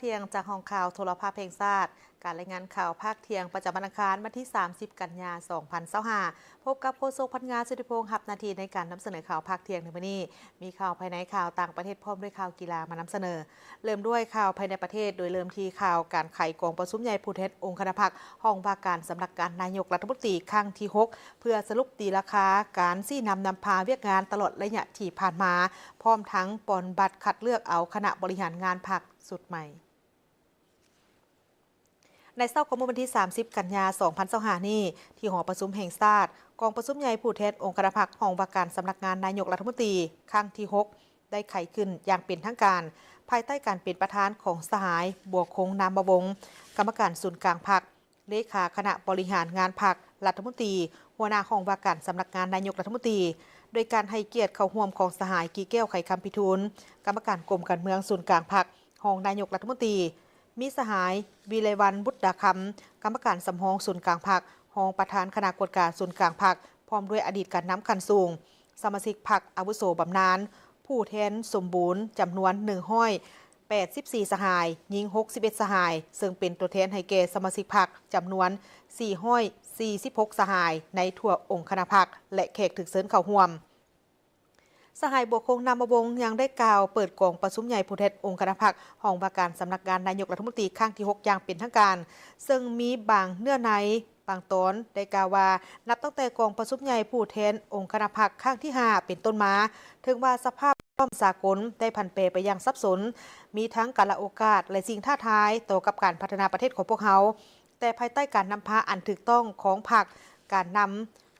ທ່ຽງຈາກຫ້ອງຂ່າວໂທລະພາບແຫ່ງຊາດ. ການລາຍງານຂ່າວພາກທ່ຽງປະຈຳວັນອັງຄານ ວັນທີສາມສິບ ກັນຍາ ສອງພັນຊາວຫ້າ. ພົບກັບໂຄສົກພັນງາ ສຸທິພົງ ຮັບໜ້າທີ່ໃນການນຳສະເໜີຂ່າວພາກທ່ຽງໃນມື້ນີ້. ມີຂ່າວພາຍໃນ, ຂ່າວຕ່າງປະເທດ ພ້ອມດ້ວຍຂ່າວກິລາມານຳສະເໜີ. ເລີ່ມດ້ວຍຂ່າວພາຍໃນປະເທດ, ໂດຍເລີ່ມທີ່ຂ່າວການໄຂກອງປະຊຸມໃຫຍ່ຜູ້ແທນອົງຄະນະພັກ ຫ້ອງວ່າການສຳນັກງານນາຍົກລັດຖະມົນຕີຄັ້ງທີຫົກ ເພື່ອສະຫຼຸບຕີລາຄາການຊີ້ນຳນຳພາວຽກງານຕະຫຼອດໄລຍະທີ່ຜ່ານມາ, ພ້ອມທັງປ່ອນບັດຄັດເລືອກເອົາຄະນະບໍລິຫານງານພັກຊຸດໃໝ່. ໃນເຊົ້າຂອງມື້ວັນທີສາມສິບ ກັນຍາ ສອງພັນຊາວຫ້ານີ້, ທີ່ຫໍປະຊຸມແຫ່ງຊາດ, ກອງປະຊຸມໃຫຍ່ຜູ້ແທນອົງຄະນະພັກ ຫ້ອງວ່າການສຳນັກງານນາຍົກລັດຖະມົນຕີ ຄັ້ງທີຫົກ ໄດ້ໄຂຂຶ້ນຢ່າງເປັນທາງການ, ພາຍໃຕ້ການເປັນປະທານຂອງສະຫາຍ ບົວຄົງ ນາມະວົງ ກຳມະການສູນກາງພັກ, ເລຂາຄະນະບໍລິຫານງານພັກ, ລັດຖະມົນຕີ, ຫົວໜ້າຫ້ອງວ່າການສຳນັກງານນາຍົກລັດຖະມົນຕີ, ໂດຍການໃຫ້ກຽດເຂົ້າຮ່ວມຂອງສະຫາຍ ກີແກ້ວ ໄຂຄຳພິທູນ ກຳມະການກົມການເມືອງສູນກາງພັກ, ຮອງນາຍົກລັດຖະມົນຕີ, ມີສະຫາຍ ວິໄລວັນ ບຸດດາຄຳ ກຳມະການສຳຮອງສູນກາງພັກ, ຮອງປະທານຄະນະກວດກາສູນກາງພັກ, ພ້ອມດ້ວຍອະດີດການນຳຂັ້ນສູງ, ສະມາຊິກພັກອາວຸໂສບຳນານ, ຜູ້ແທນສົມບູນຈຳນວນໜຶ່ງຮ້ອຍແປດສິບສີ່ສະຫາຍ, ຍິງຫົກສິບເອັດສະຫາຍ, ເຊິ່ງເປັນຕົວແທນໃຫ້ແກ່ສະມາຊິກພັກຈຳນວນສີ່ຮ້ອຍສີ່ສິບຫົກສະຫາຍ ໃນທົ່ວອົງຄະນະພັກ ແລະ ແຂກຖືກເຊີນເຂົ້າຮ່ວມ. ສະຫາຍ ບົວຄົງ ນາມະວົງ ຍັງໄດ້ກ່າວເປີດກອງປະຊຸມໃຫຍ່ຜູ້ແທນອົງຄະນະພັກ ຫ້ອງວ່າການສຳນັກງານນາຍົກລັດຖະມົນຕີຄັ້ງທີຫົກຢ່າງເປັນທາງການ, ເຊິ່ງມີບາງເນື້ອໃນບາງຕອນໄດ້ກ່າວວ່າ, ນັບຕັ້ງແຕ່ກອງປະຊຸມໃຫຍ່ຜູ້ແທນອົງຄະນະພັກຄັ້ງທີຫ້າເປັນຕົ້ນມາ, ເຖິງວ່າສະພາບແວດລ້ອມສາກົນໄດ້ຜັນແປໄປຢ່າງສັບສົນ, ມີທັງກາລະໂອກາດ ແລະ ສິ່ງທ້າທາຍຕໍ່ກັບການພັດທະນາປະເທດຂອງພວກເຮົາ, ແຕ່ພາຍໃຕ້ການນຳພາອັນຖືກຕ້ອງຂອງພັກ, ການນຳ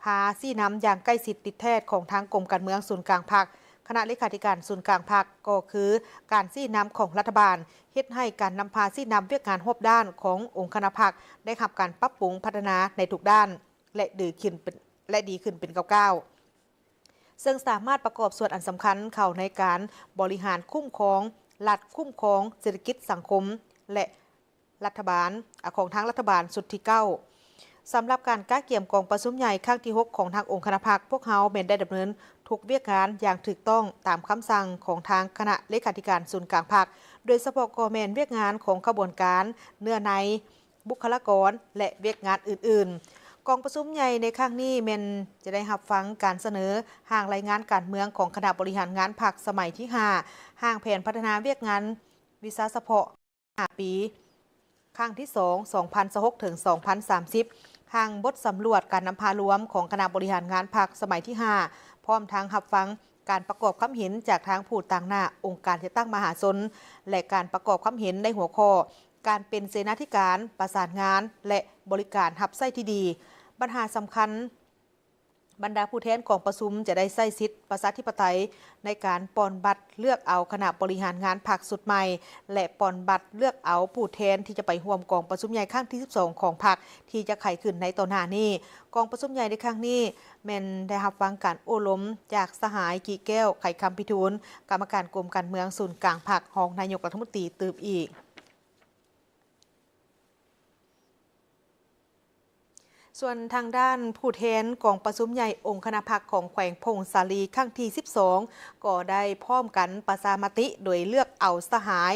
ພາຊີ້ນຳຢ່າງໃກ້ຊິດຕິດແທດຂອງທາງກົມການເມືອງສູນກາງພັກ, ຄະນະເລຂາທິການສູນກາງພັກ, ກໍຄືການຊີ້ນຳຂອງລັດຖະບານ ເຮັດໃຫ້ການນຳພາຊີ້ນຳວຽກງານຮອບດ້ານຂອງອົງຄະນະພັກ ໄດ້ຮັບການປັບປຸງພັດທະນາໃນທຸກດ້ານ ແລະ ດີຂຶ້ນເປັນ ແລະ ດີຂຶ້ນເປັນກ້າວໆ, ເຊິ່ງສາມາດປະກອບສ່ວນອັນສຳຄັນເຂົ້າໃນການບໍລິຫານຄຸ້ມຄອງລັດ, ຄຸ້ມຄອງເສດຖະກິດສັງຄົມ ແລະ ລັດຖະບານ, ອາ, ຂອງທາງລັດຖະບານຊຸດທີເກົ້າ. ສຳລັບການກະກຽມກອງປະຊຸມໃຫຍ່ຄັ້ງທີຫົກຂອງທາງອົງຄະນະພັກ, ພວກເຮົາແມ່ນໄດ້ດຳເນີນທຸກວຽກງານຢ່າງຖືກຕ້ອງຕາມຄຳສັ່ງຂອງທາງຄະນະເລຂາທິການສູນກາງພັກ, ໂດຍສະເພາະກໍແມ່ນວຽກງານຂອງຂະບວນການ, ເນື້ອໃນ, ບຸກຄະລາກອນ ແລະ ວຽກງານອື່ນໆ. ກອງປະຊຸມໃຫຍ່ໃນຄັ້ງນີ້ແມ່ນຈະໄດ້ຮັບຟັງການສະເໜີຮ່າງລາຍງານການເມືອງຂອງຄະນະບໍລິຫານງານພັກສະໄໝທີຫ້າ, ຮ່າງແຜນພັດທະນາວຽກງານວິຊາສະເພາະ ຫ້າປີ ຄັ້ງທີສອງ ສອງພັນຊາວຫົກ ເຖິງ ສອງພັນສາມສິບ, ຮ່າງບົດສຳຫຼວດການນຳພາລວມຂອງຄະນະບໍລິຫານງານພັກສະໄໝທີຫ້າ, ພ້ອມທັງຮັບຟັງການປະກອບຄຳເຫັນຈາກທາງຜູ້ຕາງໜ້າອົງການຈັດຕັ້ງມະຫາຊົນ ແລະ ການປະກອບຄຳເຫັນໃນຫົວຂໍ້ການເປັນເສນາທິການ, ປະສານງານ ແລະ ບໍລິການຮັບໃຊ້ທີ່ດີ. ບັນຫາສຳຄັນ ບັນດາຜູ້ແທນກອງປະຊຸມຈະໄດ້ໃຊ້ສິດປະຊາທິປະໄຕໃນການປ່ອນບັດເລືອກເອົາຄະນະບໍລິຫານງານພັກຊຸດໃໝ່ ແລະ ປ່ອນບັດເລືອກເອົາຜູ້ແທນທີ່ຈະໄປຮ່ວມກອງປະຊຸມໃຫຍ່ຄັ້ງທີສິບສອງຂອງພັກທີ່ຈະໄຂຂຶ້ນໃນຕໍ່ໜ້ານີ້. ກອງປະຊຸມໃຫຍ່ໃນຄັ້ງນີ້ແມ່ນໄດ້ຮັບຟັງການໂອ້ລົມຈາກສະຫາຍ ກີແກ້ວ ໄຂຄຳພິທູນ ກຳມະການກົມການເມືອງສູນກາງພັກ, ຮອງນາຍົກລັດຖະມົນຕີຕື່ມອີກ. ສ່ວນທາງດ້ານຜູ້ແທນກອງປະຊຸມໃຫຍ່ອົງຄະນະພັກຂອງແຂວງຜົ້ງສາລີຄັ້ງທີສິບສອງ ກໍໄດ້ພ້ອມກັນປະຊາມະຕິໂດຍເລືອກເອົາສະຫາຍ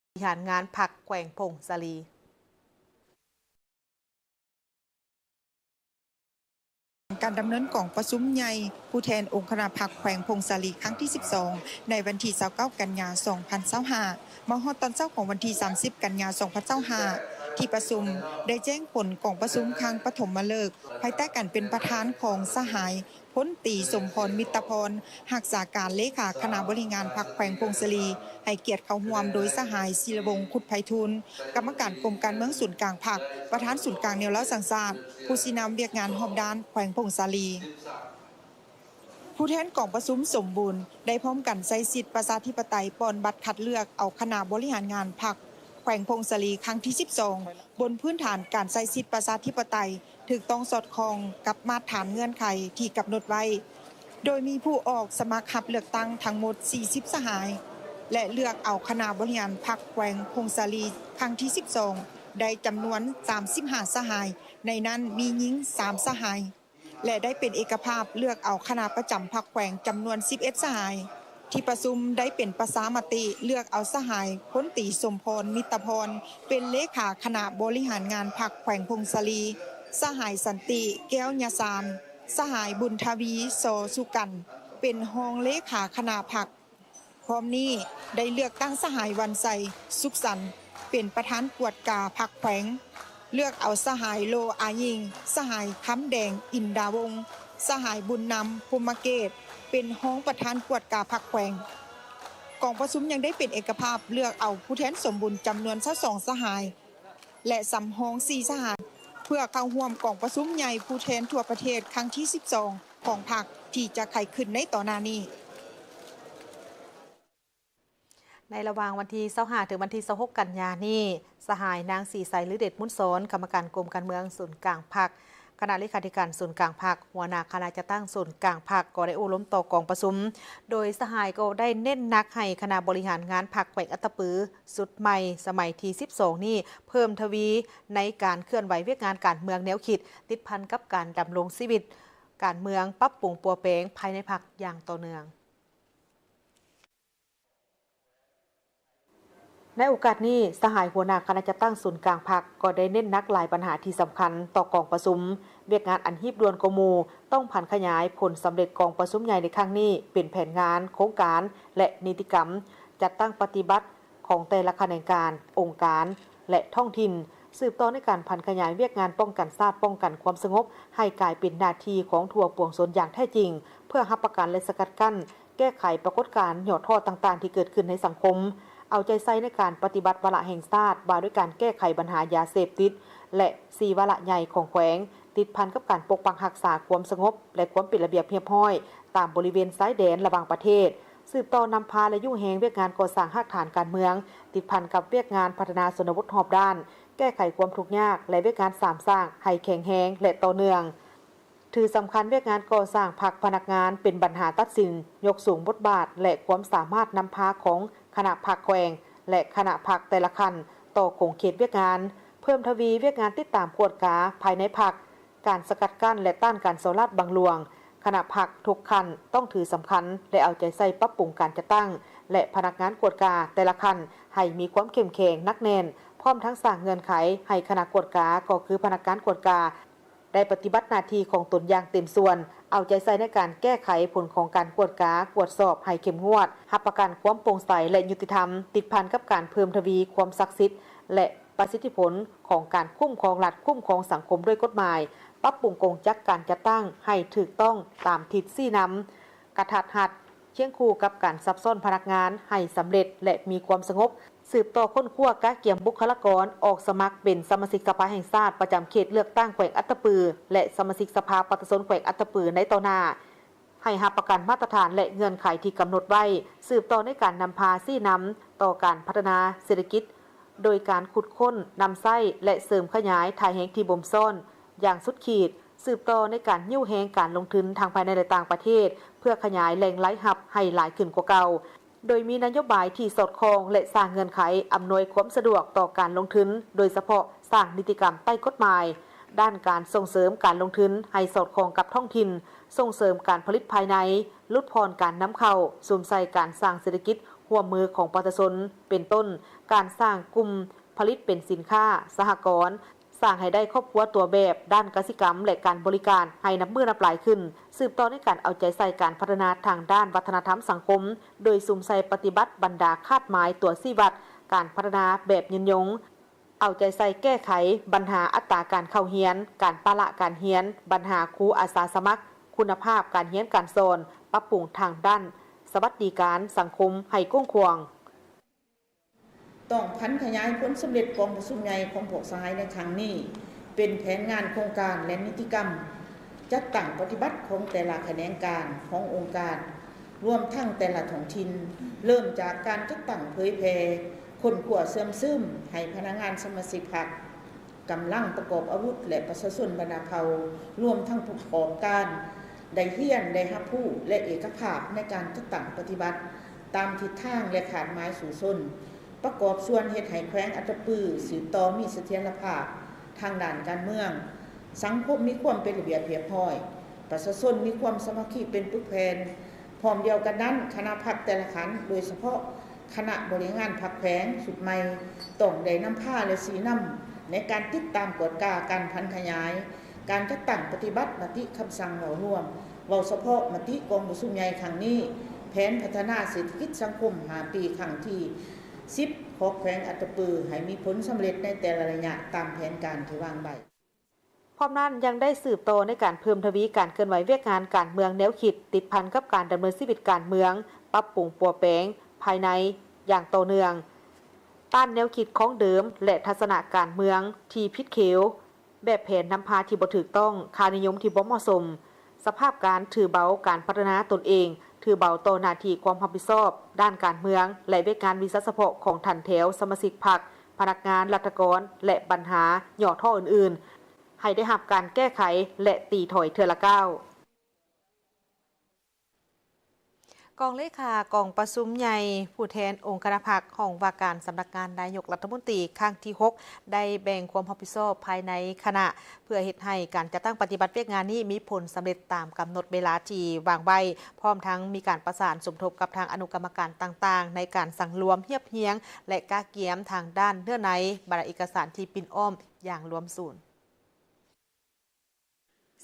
ບໍລິຫານງານພັກແຂວງຜົ້ງສາລີ. ການດຳເນີນກອງປະຊຸມໃຫຍ່ຜູ້ແທນອົງຄະນະພັກແຂວງຜົ້ງສາລີຄັ້ງທີສິບສອງ ໃນວັນທີຊາວເກົ້າ ກັນຍາ ສອງພັນຊາວຫ້າ ມາຮອດຕອນເຊົ້າຂອງວັນທີສາມສິບ ກັນຍາ ສອງພັນຊາວຫ້າ ທີ່ປະຊຸມໄດ້ແຈ້ງຜົນກອງປະຊຸມຄັ້ງປະຖົມມະເລີກ ພາຍໃຕ້ການເປັນປະທານຂອງສະຫາຍ ພົນຕີ ສົມພອນ ມິດຕະພອນ ຮັກສາການເລຂາຄະນະບໍລິຫານງານພັກແຂວງຜົ້ງສາລີ ໃຫ້ກຽດເຂົ້າຮ່ວມໂດຍສະຫາຍ ສີລະວົງ ຄຸດໄພທູນ ກຳມະການກົມການເມືອງສູນກາງພັກ, ປະທານສູນກາງແນວລາວສ້າງຊາດ, ຜູ້ຊີ້ນຳວຽກງານຮອບດ້ານແຂວງຜົ້ງສາລີ. ຜູ້ແທນກອງປະຊຸມສົມບູນໄດ້ພ້ອມກັນໃຊ້ສິດປະຊາທິປະໄຕປ່ອນບັດຄັດເລືອກເອົາຄະນະບໍລິຫານງານພັກແຂວງຜົ້ງສາລີຄັ້ງທີສິບສອງ ບົນພື້ນຖານການໃຊ້ສິດປະຊາທິປະໄຕ ຖືກຕ້ອງສອດຄ່ອງກັບມາດຖານເງື່ອນໄຂທີ່ກຳນົດໄວ້, ໂດຍມີຜູ້ອອກສະໝັກຮັບເລືອກຕັ້ງທັງໝົດສີ່ສິບສະຫາຍ ແລະ ເລືອກເອົາຄະນະບໍລິຫານພັກແຂວງຜົ້ງສາລີຄັ້ງທີສິບສອງ ໄດ້ຈຳນວນສາມສິບຫ້າສະຫາຍ, ໃນນັ້ນມີຍິງສາມສະຫາຍ ແລະ ໄດ້ເປັນເອກະພາບເລືອກເອົາຄະນະປະຈຳພັກແຂວງຈຳນວນສິບເອັດສະຫາຍ. ທີ່ປະຊຸມໄດ້ເປັນປະຊາມະຕິເລືອກເອົາສະຫາຍພົນຕີ ສົມພອນ ມິດຕະພອນ ເປັນເລຂາຄະນະບໍລິຫານງານພັກແຂວງຜົ້ງສາລີ, ສະຫາຍ ສັນຕິ ແກ້ວຍາຊານ, ສະຫາຍ ບຸນທະວີ ຊໍສຸກັນ ເປັນຮອງເລຂາຄະນະພັກ. ພ້ອມນີ້ໄດ້ເລືອກຕັ້ງສະຫາຍ ວັນໄຊ ສຸກສັນ ເປັນປະທານກວດກາພັກແຂວງ, ເລືອກເອົາສະຫາຍ ໂລ ອາຍິງ, ສະຫາຍ ຄຳແດງ ອິນດາວົງ, ສະຫາຍ ບຸນນຳ ພົມມະເກດ ເປັນຮອງປະທານກວດກາພັກແຂວງ. ກອງປະຊຸມຍັງໄດ້ເປັນເອກະພາບເລືອກເອົາຜູ້ແທນສົມບູນຈຳນວນຊາວສອງສະຫາຍ ແລະ ສຳຮອງສີ່ສະຫາຍ ເພື່ອເຂົ້າຮ່ວມກອງປະຊຸມໃຫຍ່ຜູ້ແທນທົ່ວປະເທດຄັ້ງທີສິບສອງຂອງພັກ ທີ່ຈະໄຂຂຶ້ນໃນຕໍ່ໜ້ານີ້. ໃນລະຫວ່າງວັນທີຊາວຫ້າ ເຖິງວັນທີຊາວຫົກ ກັນຍານີ້ ສະຫາຍ ນາງ ສີໄຊ ລືເດດມູນສອນ ກຳມະການກົມການເມືອງສູນກາງພັກ, ຄະນະເລຂາທິການສູນກາງພັກ, ຫົວໜ້າຄະນະຈັດຕັ້ງສູນກາງພັກ ກໍໄດ້ໂອ້ລົມຕໍ່ກອງປະຊຸມ, ໂດຍສະຫາຍກໍໄດ້ເນັ້ນໜັກໃຫ້ຄະນະບໍລິຫານງານພັກແຂວງອັດຕະປືຊຸດໃໝ່ສະໄໝທີສິບສອງນີ້ ເພີ່ມທະວີໃນການເຄື່ອນໄຫວວຽກງານການເມືອງແນວຄິດ ຕິດພັນກັບການດຳລົງຊີວິດການເມືອງ, ປັບປຸງປົວແປງພາຍໃນພັກຢ່າງຕໍ່ເນື່ອງ. ໃນໂອກາດນີ້, ສະຫາຍຫົວໜ້າຄະນະຈັດຕັ້ງສູນກາງພັກ ກໍໄດ້ເນັ້ນໜັກຫຼາຍບັນຫາທີ່ສຳຄັນຕໍ່ກອງປະຊຸມ. ວຽກງານອັນຮີບດ່ວນກວ່າໝູ່ ຕ້ອງຜັນຂະຫຍາຍຜົນສຳເລັດກອງປະຊຸມໃຫຍ່ໃນຄັ້ງນີ້ ເປັນແຜນງານ, ໂຄງການ ແລະ ນິຕິກຳ ຈັດຕັ້ງປະຕິບັດຂອງແຕ່ລະຂະແໜງການ, ອົງການ ແລະ ທ້ອງຖິ່ນ, ສືບຕໍ່ໃນການຜັນຂະຫຍາຍວຽກງານປ້ອງກັນຊາດ, ປ້ອງກັນຄວາມສະຫງົບ ໃຫ້ກາຍເປັນໜ້າທີ່ຂອງທົ່ວປວງຊົນຢ່າງແທ້ຈິງ, ເພື່ອຮັບປະກັນ ແລະ ສະກັດກັ້ນ ແກ້ໄຂປາກົດການຫຍໍ້ທໍ້ຕ່າງໆທີ່ເກີດຂຶ້ນໃນສັງຄົມ, ເອົາໃຈໃສ່ໃນການປະຕິບັດວາລະແຫ່ງຊາດວ່າດ້ວຍການແກ້ໄຂບັນຫາຢາເສບຕິດ ແລະ ສີ່ວາລະໃຫຍ່ຂອງແຂວງ ຕິດພັນກັບການປົກປັກຮັກສາຄວາມສະຫງົບ ແລະ ຄວາມເປັນລະບຽບຮຽບຮ້ອຍຕາມບໍລິເວນຊາຍແດນລະຫວ່າງປະເທດ, ສືບຕໍ່ນຳພາ ແລະ ຍູ້ແຮງວຽກງານກໍ່ສ້າງຮາກຖານການເມືອງ ຕິດພັນກັບວຽກງານພັດທະນາຊົນນະບົດຮອບດ້ານ, ແກ້ໄຂຄວາມທຸກຍາກ ແລະ ວຽກງານສາມສ້າງໃຫ້ແຂງແຮງ ແລະ ຕໍ່ເນື່ອງ. ຖືສຳຄັນວຽກງານກໍ່ສ້າງພັກພະນັກງານເປັນບັນຫາຕັດສິນ, ຍົກສູງບົດບາດ ແລະ ຄວາມສາມາດນຳພາຂອງຄະນະພັກແຂວງ ແລະ ຄະນະພັກແຕ່ລະຂັ້ນຕໍ່ຂົງເຂດວຽກງານ, ເພີ່ມທະວີວຽກງານຕິດຕາມກວດກາພາຍໃນພັກ, ການສະກັດກັ້ນ ແລະ ຕ້ານການສໍ້ລາດບັງຫຼວງ. ຄະນະພັກທຸກຂັ້ນຕ້ອງຖືສຳຄັນ ແລະ ເອົາໃຈໃສ່ປັບປຸງການຈັດຕັ້ງ ແລະ ພະນັກງານກວດກາແຕ່ລະຂັ້ນໃຫ້ມີຄວາມເຂັ້ມແຂງໜັກແໜ້ນ, ພ້ອມທັງສ້າງເງື່ອນໄຂໃຫ້ຄະນະກວດກາ ກໍຄືພະນັກງານກວດກາ ໄດ້ປະຕິບັດໜ້າທີ່ຂອງຕົນຢ່າງເຕັມສ່ວນ, ເອົາໃຈໃສ່ໃນການແກ້ໄຂຜົນຂອງການກວດກາ, ກວດສອບໃຫ້ເຂັ້ມງວດ, ຮັບປະກັນຄວາມໂປ່ງໃສ ແລະ ຍຸຕິທຳ, ຕິດພັນກັບການເພີ່ມທະວີຄວາມສັກສິດ ແລະ ປະສິດທິຜົນຂອງການຄຸ້ມຄອງລັດ, ຄຸ້ມຄອງສັງຄົມດ້ວຍກົດໝາຍ, ປັບປຸງກົງຈັກການຈັດຕັ້ງໃຫ້ຖືກຕ້ອງຕາມທິດຊີ້ນຳ, ກະທັດຮັດ, ຄຽງຄູ່ກັບການຊັບຊ້ອນພະນັກງານໃຫ້ສຳເລັດ ແລະ ມີຄວາມສະຫງົບ, ສືບຕໍ່ຄົ້ນຄວ້າກະກຽມບຸກຄະລາກອນອອກສະໝັກເປັນສະມາຊິກສະພາແຫ່ງຊາດປະຈຳເຂດເລືອກຕັ້ງແຂວງອັດຕະປື ແລະ ສະມາຊິກສະພາປະຊາຊົນແຂວງອັດຕະປືໃນຕໍ່ໜ້າ ໃຫ້ຮັບປະກັນມາດຕະຖານ ແລະ ເງື່ອນໄຂທີ່ກຳນົດໄວ້, ສືບຕໍ່ໃນການນຳພາຊີ້ນຳຕໍ່ການພັດທະນາເສດຖະກິດ ໂດຍການຂຸດຄົ້ນ, ນຳໃຊ້ ແລະ ເສີມຂະຫຍາຍທ່າແຮງທີ່ບົ່ມຊ້ອນຢ່າງສຸດຂີດ, ສືບຕໍ່ໃນການຍູ້ແຮງການລົງທຶນທັງພາຍໃນ ແລະ ຕ່າງປະເທດ ເພື່ອຂະຫຍາຍແຫຼ່ງລາຍຮັບໃຫ້ຫຼາຍຂຶ້ນກວ່າເກົ່າ. ໂດຍມີນະໂຍບາຍທີ່ສອດຄ່ອງ ແລະ ສ້າງເງື່ອນໄຂອຳນວຍຄວາມສະດວກຕໍ່ການລົງທຶນ, ໂດຍສະເພາະສ້າງນິຕິກຳໃຕ້ກົດໝາຍດ້ານການສົ່ງເສີມການລົງທຶນໃຫ້ສອດຄ່ອງກັບທ້ອງຖິ່ນ, ສົ່ງເສີມການຜະລິດພາຍໃນ, ຫຼຸດຜ່ອນການນຳເຂົ້າ, ສຸມໃສ່ການສ້າງເສດຖະກິດຮ່ວມມືຂອງປະຊາຊົນ, ເປັນຕົ້ນ ການສ້າງກຸ່ມຜະລິດເປັນສິນຄ້າ, ສະຫະກອນ, ສ້າງໃຫ້ໄດ້ຄອບຄົວຕົວແບບດ້ານກະສິກຳ ແລະ ການບໍລິການໃຫ້ນັບມື້ນັບຫຼາຍຂຶ້ນ, ສືບຕໍ່ໃນການເອົາໃຈໃສ່ການພັດທະນາທາງດ້ານວັດທະນະທຳສັງຄົມ, ໂດຍສຸມໃສ່ປະຕິບັດບັນດາຄາດໝາຍຕົວຊີ້ວັດການພັດທະນາແບບຍືນຍົງ, ເອົາໃຈໃສ່ແກ້ໄຂບັນຫາອັດຕາການເຂົ້າຮຽນ, ການປະລະການຮຽນ, ບັນຫາຄູອາສາສະໝັກ, ຄຸນນະພາບການຮຽນການສອນ, ປັບປຸງທາງດ້ານສະຫວັດດີການສັງຄົມໃຫ້ກວ້າງຂວາງ. ຕ້ອງຜັນຂະຫຍາຍຜົນສຳເລັດກອງປະຊຸມໃຫຍ່ຂອງພວກສະຫາຍໃນຄັ້ງນີ້ ເປັນແຜນງານໂຄງການ ແລະ ນິຕິກຳຈັດຕັ້ງປະຕິບັດຂອງແຕ່ລະຂະແໜງການຂອງອົງການ, ລວມທັງແຕ່ລະທ້ອງຖິ່ນ, ເລີ່ມຈາກການຈັດຕັ້ງເຜີຍແຜ່, ຄົ້ນຄວ້າເຊື່ອມຊຶມໃຫ້ພະນັກງານສະມາຊິກພັກ, ກຳລັງປະກອບອາວຸດ ແລະ ປະຊາຊົນບັນດາເຜົ່າ, ລວມທັງຜູ້ປະກອບການ ໄດ້ຮຽນ, ໄດ້ຮັບຮູ້ ແລະ ເອກະພາບໃນການຈັດຕັ້ງປະຕິບັດຕາມທິດທາງ ແລະ ຄາດໝາຍສູ້ຊົນ, ປະກອບສ່ວນເຮັດໃຫ້ແຂວງອັດຕະປືສືບຕໍ່ມີສະຖຽນລະພາບທາງດ້ານການເມືອງ, ສັງຄົມມີຄວາມເປັນລະບຽບຮຽບຮ້ອຍ, ປະຊາຊົນມີຄວາມສາມັກຄີເປັນປຶກແຜ່ນ, ພ້ອມດຽວກັນນັ້ນ, ຄະນະພັກແຕ່ລະຂັ້ນ, ໂດຍສະເພາະຄະນະບໍລິຫານພັກແຂວງຊຸດໃໝ່, ຕ້ອງໄດ້ນຳພາ ແລະ ຊີ້ນຳໃນການຕິດຕາມກວດກາການຜັນຂະຫຍາຍ ການຈັດຕັ້ງປະຕິບັດມະຕິຄຳສັ່ງເວົ້າລວມ, ເວົ້າສະເພາະມະຕິກອງປະຊຸມໃຫຍ່ຄັ້ງນີ້, ແຜນພັດທະນາເສດຖະກິດສັງຄົມຫ້າປີຄັ້ງທີສິບ ຂອງແຂວງອັດຕະປື ໃຫ້ມີຜົນສຳເລັດໃນແຕ່ລະໄລຍະຕາມແຜນການທີ່ວາງໄວ້. ພ້ອມນັ້ນຍັງໄດ້ສືບຕໍ່ໃນການເພີ່ມທະວີການເຄື່ອນໄຫວວຽກງານການເມືອງແນວຄິດ ຕິດພັນກັບການດຳເນີນຊີວິດການເມືອງ, ປັບປຸງປົວແປງພາຍໃນຢ່າງຕໍ່ເນື່ອງ, ຕ້ານແນວຄິດຄອງເດີມ ແລະ ທັດສະນະການເມືອງທີ່ຜິດຂຽວ, ແບບແຜນນຳພາທີ່ບໍ່ຖືກຕ້ອງ, ຄ່ານິຍົມທີ່ບໍ່ເໝາະສົມ, ສະພາບການຖືເບົາການພັດທະນາຕົນເອງ, ຖືເບົາຕໍ່ໜ້າທີ່ຄວາມຮັບຜິດຊອບດ້ານການເມືອງ ແລະ ວຽກງານວິຊາສະເພາະຂອງທ່ານແຖວສະມາຊິກພັກ, ພະນັກງານລັດຖະກອນ ແລະ ບັນຫາຫຍໍ້ທໍ້ອື່ນໆ ໃຫ້ໄດ້ຮັບການແກ້ໄຂ ແລະ ຕີຖອຍເທື່ອລະກ້າວ. ກອງເລຂາກອງປະຊຸມໃຫຍ່ຜູ້ແທນອົງຄະນະພັກ ຫ້ອງວ່າການສຳນັກງານນາຍົກລັດຖະມົນຕີ ຄັ້ງທີຫົກ ໄດ້ແບ່ງຄວາມຮັບຜິດຊອບພາຍໃນຄະນະ ເພື່ອເຮັດໃຫ້ການຈັດຕັ້ງປະຕິບັດວຽກງານນີ້ມີຜົນສຳເລັດຕາມກຳນົດເວລາທີ່ວາງໄວ້, ພ້ອມທັງມີການປະສານສົມທົບກັບທາງອະນຸກຳມະການຕ່າງໆ ໃນການສັງລວມ, ຮຽບຮຽງ ແລະ ກະກຽມທາງດ້ານເນື້ອໃນ ບັນດາເອກະສານທີ່ປິ່ນອ້ອມຢ່າງລວມສູນ.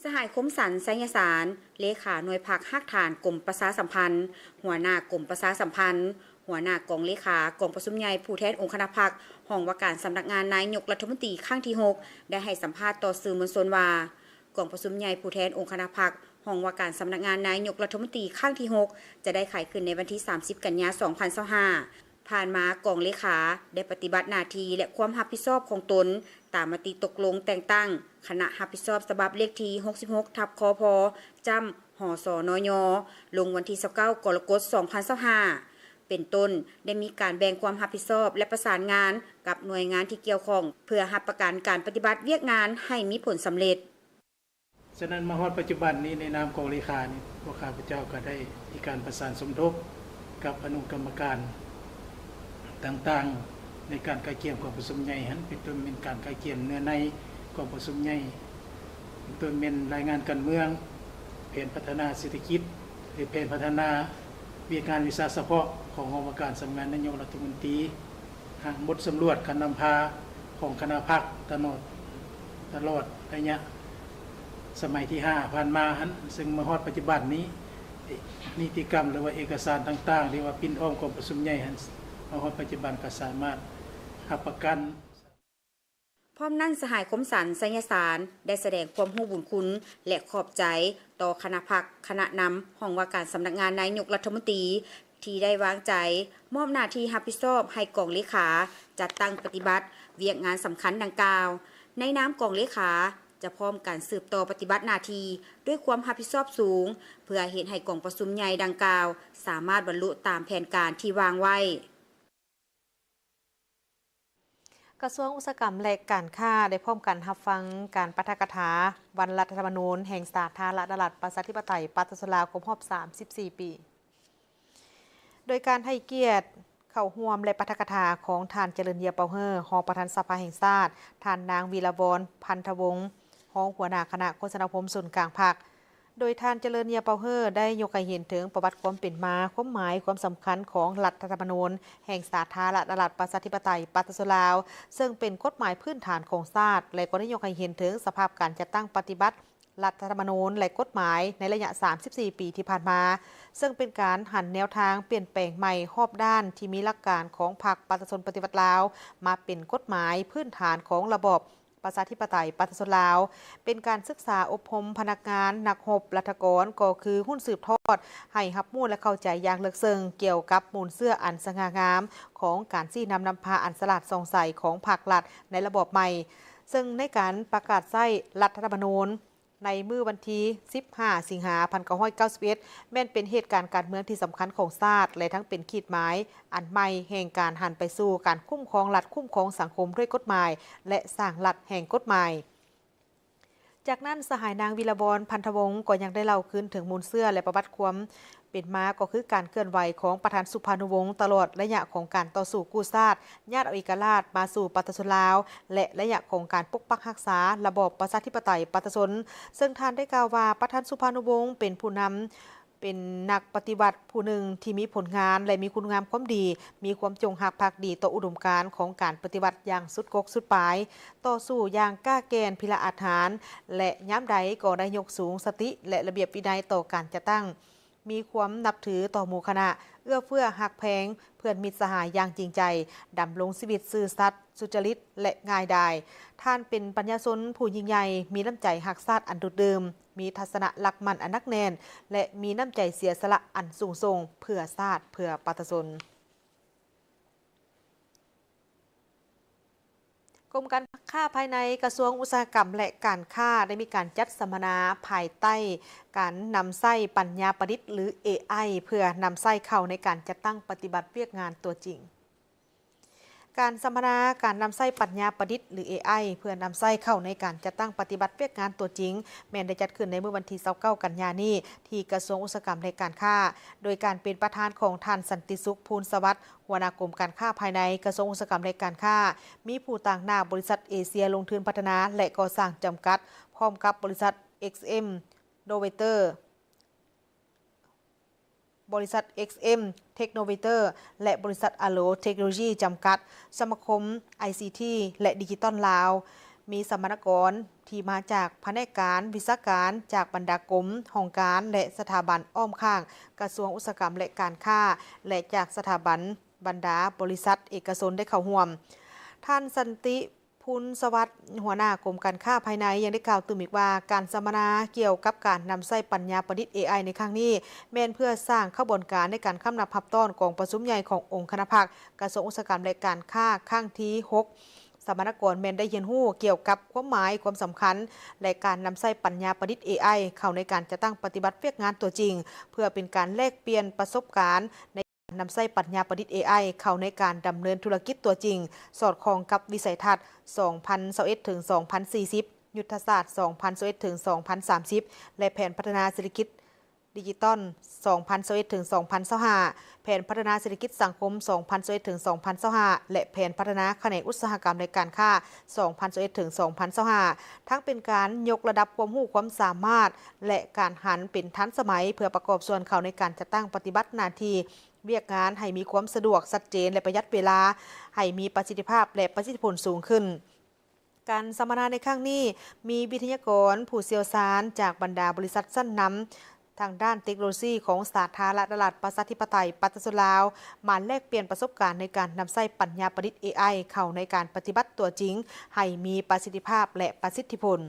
ສະຫາຍ ຄົມສັນ ໄຊຍະສານ ເລຂາໜ່ວຍພັກຮາກຖານກົມປະຊາສຳພັນ, ຫົວໜ້າກົມປະຊາສຳພັນ, ຫົວໜ້າກອງເລຂາກອງປະຊຸມໃຫຍ່ຜູ້ແທນອົງຄະນະພັກ ຫ້ອງວ່າການສຳນັກງານນາຍົກລັດຖະມົນຕີຄັ້ງທີຫົກ ໄດ້ໃຫ້ສຳພາດຕໍ່ສື່ມວນຊົນວ່າ ກອງປະຊຸມໃຫຍ່ຜູ້ແທນອົງຄະນະພັກ ຫ້ອງວ່າການສຳນັກງານນາຍົກລັດຖະມົນຕີຄັ້ງທີຫົກ ຈະໄດ້ໄຂຂຶ້ນໃນວັນທີສາມສິບ ກັນຍາ ສອງພັນຊາວຫ້າ. ຜ່ານມາກອງເລຂາໄດ້ປະຕິບັດໜ້າທີ່ ແລະ ຄວາມຮັບຜິດຊອບຂອງຕົນ ຕາມມະຕິຕົກລົງແຕ່ງຕັ້ງຄະນະຮັບຜິດຊອບສະບັບເລກທີຫົກສິບຫົກ ທັບ ຄພ ຈ້ຳ ຫສນຍ ລົງວັນທີຊາວເກົ້າ ກໍລະກົດ ສອງພັນຊາວຫ້າ ເປັນຕົ້ນ ໄດ້ມີການແບ່ງຄວາມຮັບຜິດຊອບ ແລະ ປະສານງານກັບໜ່ວຍງານທີ່ກ່ຽວຂ້ອງ ເພື່ອຮັບປະກັນການປະຕິບັດວຽກງານໃຫ້ມີຜົນສຳເລັດ. ສະນັ້ນ ມາຮອດປັດຈຸບັນນີ້ ໃນນາມກອງເລຂານີ້ ພວກຂ້າພະເຈົ້າກໍໄດ້ມີການປະສານສົມທົບກັບອະນຸກຳມະການຕ່າງໆ ໃນການກະກຽມກອງປະຊຸມໃຫຍ່ຫັ້ນ ເປັນຕົ້ນແມ່ນການກະກຽມເນື້ອໃນກອງປະຊຸມໃຫຍ່ ເປັນຕົ້ນແມ່ນລາຍງານການເມືອງ, ແຜນພັດທະນາເສດຖະກິດ ຫຼື ແຜນພັດທະນາວຽກງານວິຊາສະເພາະຂອງຫ້ອງວ່າການສຳນັກງານນາຍົກລັດຖະມົນຕີ. ຫາກບົດສຳຫຼວດການນຳພາຂອງຄະນະພັກຕະຫຼອດ ຕະຫຼອດໄລຍະສະໄໝທີຫ້າຜ່ານມາຫັ້ນ ເຊິ່ງມາຮອດປັດຈຸບັນນີ້ ນິຕິກຳ ຫຼືວ່າເອກະສານຕ່າງໆ ທີ່ວ່າປິ່ນອ້ອມກອງປະຊຸມໃຫຍ່ຫັ້ນ ມາຮອດປັດຈຸບັນກໍສາມາດຮັບປະກັນ. ພ້ອມນັ້ນ ສະຫາຍ ຄົມສັນ ໄຊຍະສານ ໄດ້ສະແດງຄວາມຮູ້ບຸນຄຸນ ແລະ ຂອບໃຈຕໍ່ຄະນະພັກ, ຄະນະນຳຫ້ອງວ່າການສຳນັກງານນາຍົກລັດຖະມົນຕີ ທີ່ໄດ້ວາງໃຈມອບໜ້າທີ່ຮັບຜິດຊອບໃຫ້ກອງເລຂາຈັດຕັ້ງປະຕິບັດວຽກງານສຳຄັນດັ່ງກ່າວ. ໃນນາມກອງເລຂາ ຈະພ້ອມກັນສືບຕໍ່ປະຕິບັດໜ້າທີ່ດ້ວຍຄວາມຮັບຜິດຊອບສູງ ເພື່ອເຮັດໃຫ້ກອງປະຊຸມໃຫຍ່ດັ່ງກ່າວສາມາດບັນລຸຕາມແຜນການທີ່ວາງໄວ້. ກະຊວງອຸດສາຫະກຳ ແລະ ການຄ້າ ໄດ້ພ້ອມກັນຮັບຟັງການປາຖະກະຖາວັນລັດຖະທຳມະນູນແຫ່ງສາທາລະນະລັດ ປະຊາທິປະໄຕ ປະຊາຊົນລາວ ຄົບຮອບສາມສິບສີ່ປີ. ໂດຍການໃຫ້ກຽດເຂົ້າຮ່ວມ ແລະ ປາຖະກະຖາຂອງທ່ານ ຈະເລີນ ເຢັຽເປົາເຮີ ຮອງປະທານສະພາແຫ່ງຊາດ, ທ່ານນາງ ວິລະວອນ ພັນທະວົງ ຮອງຫົວໜ້າຄະນະໂຄສະນາອົບຮົມສູນກາງພັກ, ໂດຍທ່ານ ຈະເລີນ ເຢັຽເປົາເຮີ ໄດ້ຍົກໃຫ້ເຫັນເຖິງປະຫວັດຄວາມເປັນມາ, ຄວາມໝາຍ, ຄວາມສຳຄັນຂອງລັດຖະທຳມະນູນແຫ່ງສາທາລະນະລັດ ປະຊາທິປະໄຕ ປະຊາຊົນລາວ, ເຊິ່ງເປັນກົດໝາຍພື້ນຖານຂອງຊາດ ແລະ ກໍໄດ້ຍົກໃຫ້ເຫັນເຖິງສະພາບການຈັດຕັ້ງປະຕິບັດ ລັດຖະທຳມະນູນ ແລະ ກົດໝາຍໃນໄລຍະສາມສິບສີ່ປີທີ່ຜ່ານມາ, ເຊິ່ງເປັນການຫັນແນວທາງປ່ຽນແປງໃໝ່ຮອບດ້ານທີ່ມີຫຼັກການຂອງພັກປະຊາຊົນປະຕິວັດລາວ ມາເປັນກົດໝາຍພື້ນຖານຂອງລະບອບປະຊາທິປະໄຕປະຊາຊົນລາວ, ເປັນການສຶກສາອົບຮົມພະນັກງານ, ນັກຮົບ, ລັດຖະກອນ ກໍຄືຮຸ່ນສືບທອດ ໃຫ້ຮັບຮູ້ ແລະ ເຂົ້າໃຈຢ່າງເລິກເຊິ່ງກ່ຽວກັບມູນເຊື້ອອັນສະຫງ່າງາມຂອງການຊີ້ນຳນຳພາອັນສະຫຼາດສ່ອງໃສຂອງພັກລັດໃນລະບອບໃໝ່, ເຊິ່ງໃນການປະກາດໃຊ້ລັດຖະທຳມະນູນ ໃນມື້ວັນທີສິບຫ້າ ສິງຫາ ພັນເກົ້າຮ້ອຍເກົ້າສິບເອັດ ແມ່ນເປັນເຫດການການເມືອງທີ່ສຳຄັນຂອງຊາດ ແລະ ທັງເປັນຂີດໝາຍອັນໃໝ່ແຫ່ງການຫັນໄປສູ່ການຄຸ້ມຄອງລັດ, ຄຸ້ມຄອງສັງຄົມດ້ວຍກົດໝາຍ ແລະ ສ້າງລັດແຫ່ງກົດໝາຍ. ຈາກນັ້ນ ສະຫາຍນາງ ວິລະວອນ ພັນທະວົງ ກໍຍັງໄດ້ເລົ່າຄືນເຖິງມູນເຊື້ອ ແລະ ປະຫວັດຄວາມ ເປັນມາກໍຄືການເຄື່ອນໄຫວຂອງປະທານສຸພານຸວົງຕະຫຼອດໄລຍະຂອງການຕໍ່ສູ້ກູ້ຊາດ, ຍາດເອົາເອກະລາດມາສູ່ປະຊາຊົນລາວ ແລະ ໄລຍະຂອງການປົກປັກຮັກສາລະບອບປະຊາທິປະໄຕປະຊາຊົນ, ເຊິ່ງທ່ານໄດ້ກ່າວວ່າ ປະທານສຸພານຸວົງເປັນຜູ້ນຳ ເປັນນັກປະຕິວັດຜູ້ໜຶ່ງທີ່ມີຜົນງານ ແລະ ມີຄຸນງາມຄວາມດີ, ມີຄວາມຈົງຮັກພັກດີຕໍ່ອຸດົມການຂອງການປະຕິວັດຢ່າງສຸດກົກສຸດປາຍ, ຕໍ່ສູ້ຢ່າງກ້າແກ່ນພິລະອາດຫານ ແລະ ຍາມໃດກໍໄດ້ຍົກສູງສະຕິ ແລະ ລະບຽບວິໄນຕໍ່ການຈັດຕັ້ງ, ມີຄວາມນັບຖືຕໍ່ໝູ່ຄະນະ, ເອື້ອເຟື້ອຮັກແພງເພື່ອນມິດສະຫາຍຢ່າງຈິງໃຈ, ດຳລົງຊີວິດຊື່ສັດ, ສຸຈະລິດ ແລະ ງ່າຍດາຍ. ທ່ານເປັນປັນຍາຊົນຜູ້ຍິ່ງໃຫຍ່, ມີນ້ຳໃຈຮັກຊາດອັນດຸດດື່ມ, ມີທັດສະນະຫຼັກໝັ້ນອັນໜັກແໜ້ນ ແລະ ມີນ້ຳໃຈເສຍສະຫຼະອັນສູງສົ່ງເພື່ອຊາດ, ເພື່ອປະຊາຊົນ. ກົມການຄ້າພາຍໃນ ກະຊວງອຸດສາຫະກຳ ແລະ ການຄ້າ ໄດ້ມີການຈັດສຳມະນາພາຍໃຕ້ການນຳໃຊ້ປັນຍາປະດິດ ຫຼື ເອໄອ ເພື່ອນຳໃຊ້ເຂົ້າໃນການຈັດຕັ້ງປະຕິບັດວຽກງານຕົວຈິງ. ການສຳມະນາການນຳໃຊ້ປັນຍາປະດິດ ຫຼື ເອໄອ ເພື່ອນຳໃຊ້ເຂົ້າໃນການຈັດຕັ້ງປະຕິບັດວຽກງານຕົວຈິງ ແມ່ນໄດ້ຈັດຂຶ້ນໃນມື້ວັນທີຊາວເກົ້າ ກັນຍານີ້ ທີ່ກະຊວງອຸດສາຫະກຳ ແລະ ການຄ້າ, ໂດຍການເປັນປະທານຂອງທ່ານ ສັນຕິສຸກ ພູນສະຫວັດ ຫົວໜ້າກົມການຄ້າພາຍໃນ ກະຊວງອຸດສາຫະກຳ ແລະ ການຄ້າ, ມີຜູ້ຕາງໜ້າບໍລິສັດເອເຊຍລົງທຶນພັດທະນາ ແລະ ກໍ່ສ້າງຈຳກັດ, ພ້ອມກັບບໍລິສັດ ເອັກເອັມ ໂນເວເຕີ ບໍລິສັດ ເອັກເອັມ ເທັກໂນເວເຕີ ແລະ ບໍລິສັດ ອາໂລ ເທັກໂນໂລຊີ ຈຳກັດ, ສະມາຄົມ ໄອຊີທີ ແລະ ດິຈິຕອນລາວ, ມີສຳມະນາກອນທີ່ມາຈາກພະແນກການ, ວິຊາການ, ຈາກບັນດາກົມ, ຫ້ອງການ ແລະ ສະຖາບັນອ້ອມຂ້າງກະຊວງອຸດສາຫະກຳ ແລະ ການຄ້າ ແລະ ຈາກສະຖາບັນ, ບັນດາບໍລິສັດເອກະຊົນໄດ້ເຂົ້າຮ່ວມ. ທ່ານ ສັນຕິ ພູນສະຫວັດ ຫົວໜ້າກົມການຄ້າພາຍໃນ ຍັງໄດ້ກ່າວຕື່ມອີກວ່າ ການສຳມະນາກ່ຽວກັບການນຳໃຊ້ປັນຍາປະດິດ ເອໄອ ໃນຄັ້ງນີ້ ແມ່ນເພື່ອສ້າງຂະບວນການໃນການຄຳນັບຮັບຕ້ອນກອງປະຊຸມໃຫຍ່ຂອງອົງຄະນະພັກ ກະຊວງອຸດສາຫະກຳ ແລະ ການຄ້າ ຄັ້ງທີຫົກ. ສຳມະນາກອນແມ່ນໄດ້ຮຽນຮູ້ກ່ຽວກັບຄວາມໝາຍ, ຄວາມສຳຄັນ ແລະ ການນຳໃຊ້ປັນຍາປະດິດ ເອໄອ ເຂົ້າໃນການຈັດຕັ້ງປະຕິບັດວຽກງານຕົວຈິງ ເພື່ອເປັນການແລກປ່ຽນປະສົບການໃນ ນຳໃຊ້ປັນຍາປະດິດ ເອໄອ ເຂົ້າໃນການດຳເນີນທຸລະກິດຕົວຈິງ, ສອດຄ່ອງກັບວິໄສທັດ ສອງພັນຊາວເອັດ ເຖິງ ສອງພັນສີ່ສິບ, ຍຸດທະສາດ ສອງພັນຊາວເອັດ ເຖິງ ສອງພັນສາມສິບ ແລະ ແຜນພັດທະນາເສດຖະກິດດິຈິຕອນ ສອງພັນຊາວເອັດ ເຖິງ ສອງພັນຊາວຫ້າ, ແຜນພັດທະນາເສດຖະກິດສັງຄົມ ສອງພັນຊາວເອັດ ເຖິງ ສອງພັນຊາວຫ້າ ແລະ ແຜນພັດທະນາຂະແໜງອຸດສາຫະກຳ ແລະ ການຄ້າ ສອງພັນຊາວເອັດ ເຖິງ ສອງພັນຊາວຫ້າ ທັງເປັນການຍົກລະດັບຄວາມຮູ້ຄວາມສາມາດ ແລະ ການຫັນເປັນທັນສະໄໝ ເພື່ອປະກອບສ່ວນເຂົ້າໃນການຈັດຕັ້ງປະຕິບັດໜ້າທີ່ ວຽກງານໃຫ້ມີຄວາມສະດວກ, ຊັດເຈນ ແລະ ປະຢັດເວລາ, ໃຫ້ມີປະສິດທິພາບ ແລະ ປະສິດທິຜົນສູງຂຶ້ນ. ການສຳມະນາໃນຄັ້ງນີ້ ມີວິທະຍາກອນຜູ້ຊ່ຽວຊານຈາກບັນດາບໍລິສັດຊັ້ນນຳທາງດ້ານເຕັກໂນໂລຊີຂອງສາທາລະນະລັດ ປະຊາທິປະໄຕ ປະຊາຊົນລາວ ມາແລກປ່ຽນປະສົບການໃນການນຳໃຊ້ປັນຍາປະດິດ ເອໄອ ເຂົ້າໃນການປະຕິບັດຕົວຈິງໃຫ້ມີປະສິດທິພາບ ແລະ ປະສິດທິຜົນ.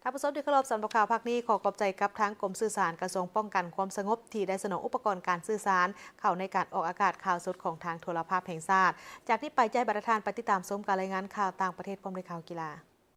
ທ່ານຜູ້ຊົມທີ່ເຄົາລົບ, ສຳລັບຂ່າວພາກນີ້ ຂໍຂອບໃຈກັບທາງກົມສື່ສານ ກະຊວງປ້ອງກັນຄວາມສະຫງົບ ທີ່ໄດ້ສະໜອງອຸປະກອນການສື່ສານເຂົ້າໃນການອອກອາກາດຂ່າວສົດຂອງທາງໂທລະພາບແຫ່ງຊາດ. ຈາກນີ້ໄປ ຈະໃຫ້ບັນດາທ່ານໄປຕິດຕາມຊົມການລາຍງານຂ່າວຕ່າງປະເທດ ພ້ອມດ້ວຍຂ່າວກິລາ.